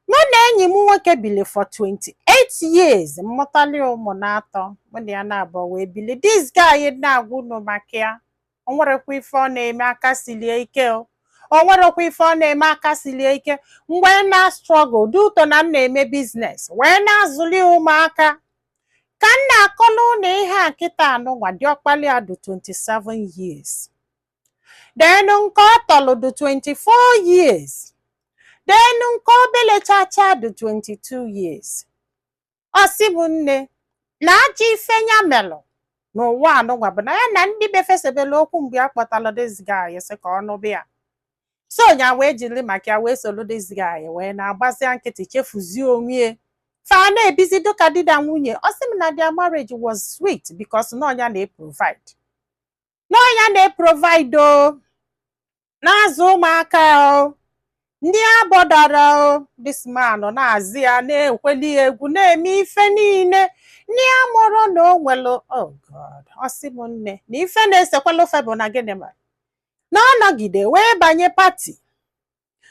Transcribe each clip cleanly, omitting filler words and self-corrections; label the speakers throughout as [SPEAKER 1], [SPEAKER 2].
[SPEAKER 1] Mụ na enyi m nwoke bili for 28 years, mmụtali ụmụ na-atọ. Mụ na ya na-abụọ wee bili. This guy na-agwa unu maka ya, o nwerekwa ife ọ na-eme, aka silie ike. O nwerekwa ife ọ na-eme, aka silie ike. Mgbe na struggle dị ụtọ na m na-eme business wee na-azụli ụmụaka ka m na-akọlụ ụlọ ihe a kịta anụnwa. Diọkpali ya dị 27 years, then nke ọ tọlụ dị 24 years, then nke obele chacha dị 22 years. Ọ sị bụ nne na ajọ ife ya melụ n'ụwa anụnwa bụ na ya na ndị befesebela okwu mgbe a kpọtara this guy, sị ka ọ nụbịa ya. So nya wee jiri maka ya wee soro this guy wee na-agbazia nkịtị, chefuzie onwe ya, fa na-ebizi dịka di na nwunye. Ọ sị m na their marriage was sweet because n'ọnya na-eprovide, n'ọnya na-eprovide o, na-azụ ụmụaka o, ndị a bọdara o. This man na-azị ya, na-ekweli ya egwu, na-eme ife niile ndị a mụrụ na o nwere. Oh God, ọ sị m nne na ife na-esekwala ofe bụ na gịnị mere na ọ nọgide wee banye party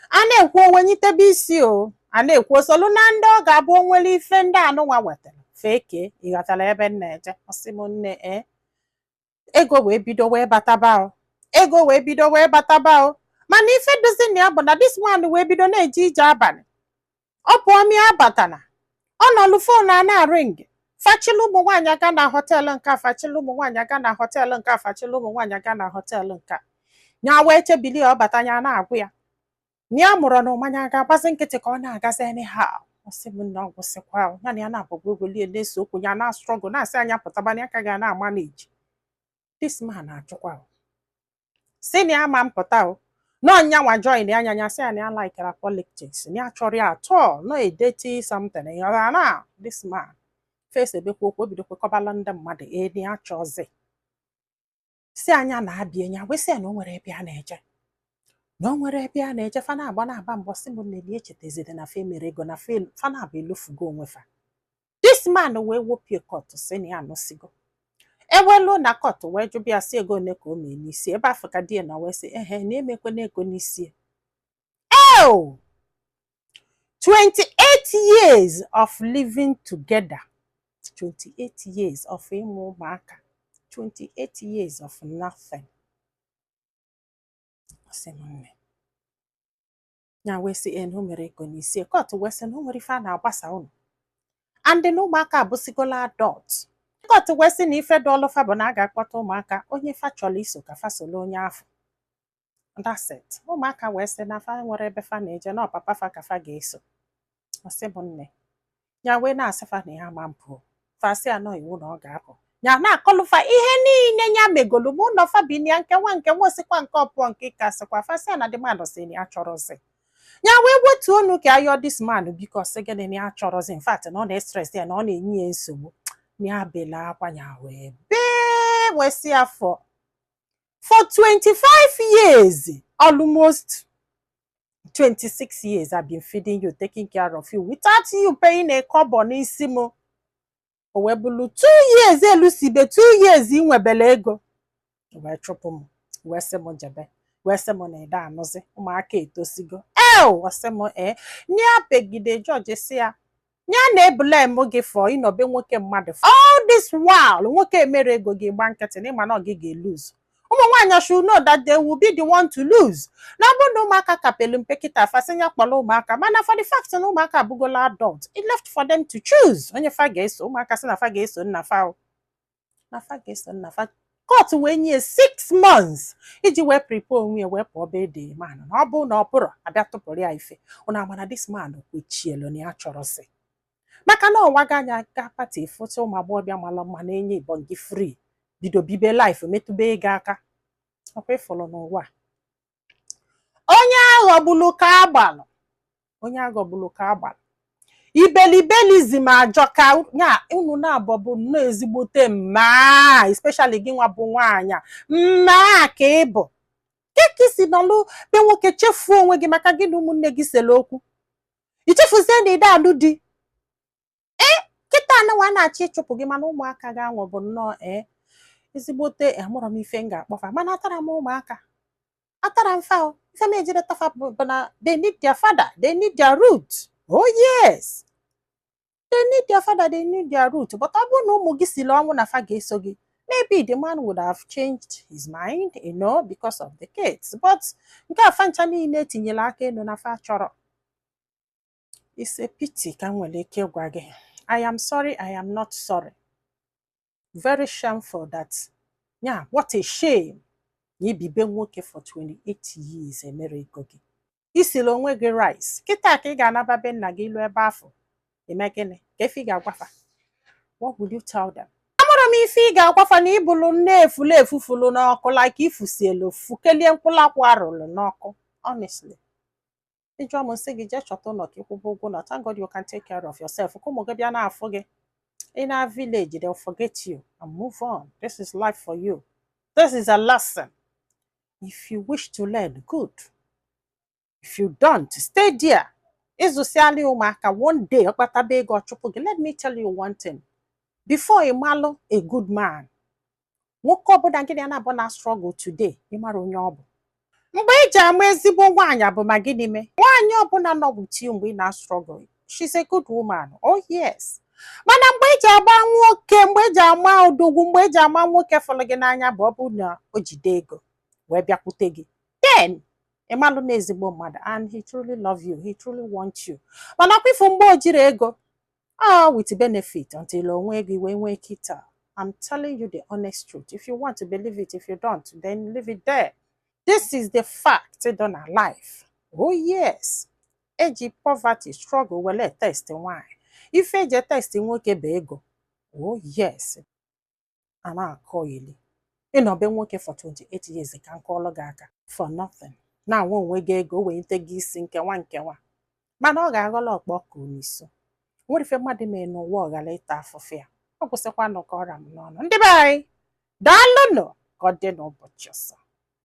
[SPEAKER 1] a na-ekwu onwenyitebe isi o, a na-ekwu osolu na ndị ọ ga-abụ onwere ife ndị anụnwa wetara feke. Ịghọtara ebe m na-eje? Ọ sị m nne, ee, ego wee bido wee bataba o, ego wee bido wee bataba o. Mana ife dozi na ya bụ na this man wee bido na-eje ije abalị. Ọ pụọ mịa abatana, ọ nọlụ, phone a na-aring. Fachila ụmụ nwaanyị aga na hotel nke a, fachila ụmụ nwaanyị aga na hotel nke a, fachila ụmụ nwaanyị aga na hotel nke a. Nya wee chebili ya, ọ bata, ya na-agwụ ya na ya mụrụ na ụmanya ga-agbazi nkịtị ka ọ na-agazi anyhow. Ọ sị m na ọ gwụsịkwa ya na ya na-abụgwa egwelie na-ese okwu, ya na struggle, na-asị anya pụtaba na aka ga na-ama na-eji. This man na-achụkwa o, si na ya ma mpụta o n'ọnyanwa join anya ya, sị ya na ya likera politics, na ya chọrọ ya atọ no edeti something ya na this man face ebekwa okwu. O bidokwa kọbala ndị mmadụ ee na ya chọzi si anya na-abịa ya, wee sị ya na o nwere ebe a na-eje, na o nwere ebe a na-eje. Fa na-agba na-aba mbọ. Sị m nne echetaziri na fa emere ego na fa na-abụ elofugo onwe fa. This man wee wopie court, si na ya anụsigo. Ewelu na court wee jụbịa ya, si ego ole ka o mee n'isi ebe afọ ka di ya na wee sị ehe na emekwana ego n'isi eo. 28 years of living together, 28 years of ịmụ ụmụaka, 28 years of nothing. Ọ sị m nne ya wee sị na o mere ego n'isi. Court wee sị na o nwere ife a na-agbasa unu and na ụmụaka abụsigola adult. Court wee sị na ife dị ọlụfa bụ na a ga-akpọta ụmụaka, onye fa chọrọ iso ka fa solo onye afọ. That's it. Ụmụaka wee sị na fa nwere ebe fa na-eje, na ọpapa fa ka fa ga-eso. Ọ sị bụ nne ya wee na-asị fa na ya ma mpụ, fa sị ya nọ iwu na ọ ga-apụ. Ya na-akọlụfa ihe niile ya megolu ma ụlọ fa bi na ya, nke nwa nke nwa osikwa nke ọpụọ nke ka sịkwa fa sị ya na the man sị na ya chọrọzi. Ya wee wetuo onu ka ayọ this man, biko, sị gịnị, na ya chọrọzi, in fact na ọ na-estress ya, na ọ na-enye ya nsogbu. Na ya bele akwa, ya wee bee, wee sị ya for 25 years, almost 26 years, I've been feeding you, taking care of you without you paying a kobo n'isi m. O wee bụrụ 2 years elusibe 2 years ị nwebele ego wee chụpụ m, wee sị m jebe, wee sị m na ede anụzi, ụmụaka etosigo eo. Ọ sị m ee, ya begide jọji, sị ya ya na-eblame gị for ịnọbe nwoke mmadụ all this while. Nwoke emere ego gị gba nkịtị na ịma na ọ gị ga-elose. Ụmụ nwaanyị should know that they will be the one to lose. Na ọ bụrụ na ụmụaka kapelu mpe kịta, fasị ya kpọrọ ụmụaka, mana for the fact na ụmụaka abụgola adult, it left for them to choose onye fa ga-eso. Ụmụaka sị na fa ga-eso nna fa o. Na fa ga-eso nna fa. Court wee nye 6 months iji wee prepare onwe ya wee pụọ be the man, na ọ bụrụ na ọ pụrụ abịa tụpụrụ ya ife. Ụnụ amana this man kwechielu na ya chọrọsị, maka na ọnwa ga anya ga party fụta ụmụ agbọghọbịa mara mma na-enye ịbọn gị free, bido bibe life, metụbe ego aka ọkwa ịfụrụ n'ụwa a. Onye aghọgbulu ka agbalụ, onye aghọgbulu ka agbalụ. Ibelibelism ajọka ya. Unu na-abọ bụ nnọọ ezigbote mmaa, especially gị nwa bụ nwaanyị a. Mmaa ka ị bụ keka isi nọlụ be nwoke, chefuo onwe gị maka gị na ụmụnne gị sere okwu, ichefuzie na ide alụ di. Ee, kịta anụnwa na-achọ ịchụpụ gị, mana ụmụaka ga-anwụ bụ nnọọ ee ezigbote. Amụrọ m ife m ga-akpọfa, mana atara m ụmụaka, atara m fa o. Ife m ejire tafa bụ na they need their father, they need their root. Oh yes, they need their father, they need their root. But ọ bụrụ na ụmụ gị siri ọnwụ na fa ga-eso gị, maybe the man would have changed his mind because of the kids. But nke a, fancha niile etinyela aka elu na fa chọrọ. It's a pity ka m nwere ike ịgwa gị. I am sorry, I am not sorry. Very shameful that, yeah, what a shame na ibibe nwoke for 28 years emere ego gị. Isiri onwe gị rice kịta ka ị ga-anaba be nna gị ilu ebe afọ eme gịnị? Ka ife ị ga-agwafa? What will you tell them? Amara m ife ị ga-agwafa na ịbụlụ nne efulefu fulu n'ọkụ, like ifusielu fukelie mkpụrụ akwụ arụrụ n'ọkụ. Honestly, ịjụọ m, nsị gị jee chọta ụlọ ka ịkwụba ụgwọ ụlọ. Thank God you can take care of yourself. Ka ụmụ gị bịa na-afụ gị in our village, they'll forget you and move on. This is life for you. This is a lesson. If you wish to learn, good. If you don't, stay there. Ịzụsịala ụmụaka, one day ọ kpataba ego, ọchụpụ gị. Let me tell you one thing before ị malụ a good man. Nwoke ọbụla gị na ya na-abụ na struggle today, ị mara onye ọ bụ. Mgbe ị ji ama ezigbo nwaanyị bụ ma gịnị mee? Nwaanyị ọbụla nọ with you mgbe ị na-struggle, she's a good woman. Oh yes. Mana mgbe ị ji agba nwoke, mgbe eji ama odogwu, mgbe eji ama nwoke fọrọ gị n'anya bụ ọ bụrụ na o jide ego wee bịakwute gị, then ị malụ na ezigbo mmadụ and he truly love you, he truly want you. Mana ọkwa ifu mgbe o jiri ego, ah, with benefit until o nwee ego wee nwee kita. I'm telling you the honest truth. If you want to believe it, if you don't, then leave it there. This is the fact dị na life. Oh yes, eji poverty, struggle wele test nwaanyị. Ife eji test nwoke bụ ego. Oh yes. A na-akọ ili ịnọbe nwoke for 28 years ka nke ọlụ gị aka for nothing, na-anwa onwe gị ego wee nte gị isi nkewa nkewa, mana ọ ga-aghọla ọkpọ ọkụ n'iso. Nwere ife mmadụ mere n'ụwa ọ ghara ịta afụfụ ya. Ọ kwụsịkwanụ ka ọra m n'ọnụ. Ndị be anyị, daalụnụ. Ka ọ dị n'ụbọchị ọzọ.